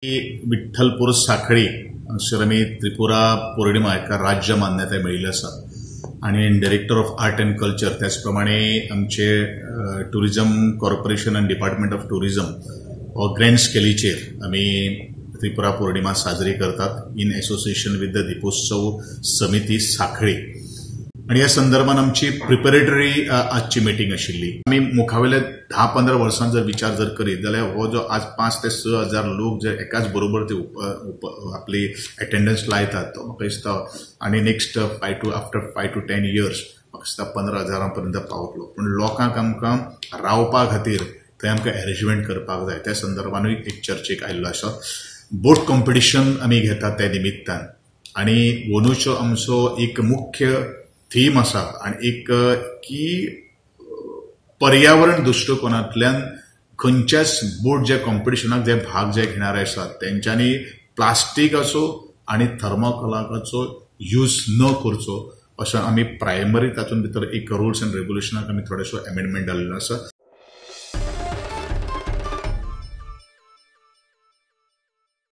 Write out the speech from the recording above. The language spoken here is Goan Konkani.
विठ्ठलपूर साखळी हांगसर आमी त्रिपुरा पौर्णिमा हेका राज्य मान्यताय मेळिल्ली आसा आनी director of art and culture, त्याच प्रमाणे आमचे टुरिजम कॉर्पोरेशन आनी डिपार्टमेंट ऑफ टुरिजम हो ग्रँड स्केलीचेर आमी त्रिपुरा पौर्णिमा साजरी करतात in association with the Deepotsav Samiti Sankhali. आनी ह्या संदर्भात आमची प्रिपरेटरी आजची मिटींग आशिल्ली. आमी मुखावेल्या 10-15 वर्सां जर विचार जर करीत जाल्यार हो जो आज 5 ते 6 हजार लोक जे एकाच बरोबर ते आपली अटेंडन्स लायतात तो म्हाका दिसता आनी next five to after 5 to 10 years म्हाका दिसता 15 हजारां पर्यंत पावतलो. पूण लोकांक आमकां रावपा खातीर थंय आमकां एरेंजमेंट करपाक जाय. त्या संदर्भानूय एक चर्चेक आयिल्लो आसा. बोट कॉम्पिटिशन आमी घेतात त्या निमित्तान आनी अंदूचो आमचो एक मुख्य थीम आसा आनी एक की पर्यावरण दृश्टिकोनांतल्यान खंयच्याच बोट जे कॉम्पिटिशनाक जे भाग जे घेणारे आसात तेंच्यांनी प्लास्टीकाचो आनी थर्मोकोलाचो यूज न करचो असो आमी प्रायमरी तातूंत भितर एक रुल्स एंड रेगुलेशनाक आमी थोडेशो एमेंडमेंट घालिल्लो आसा.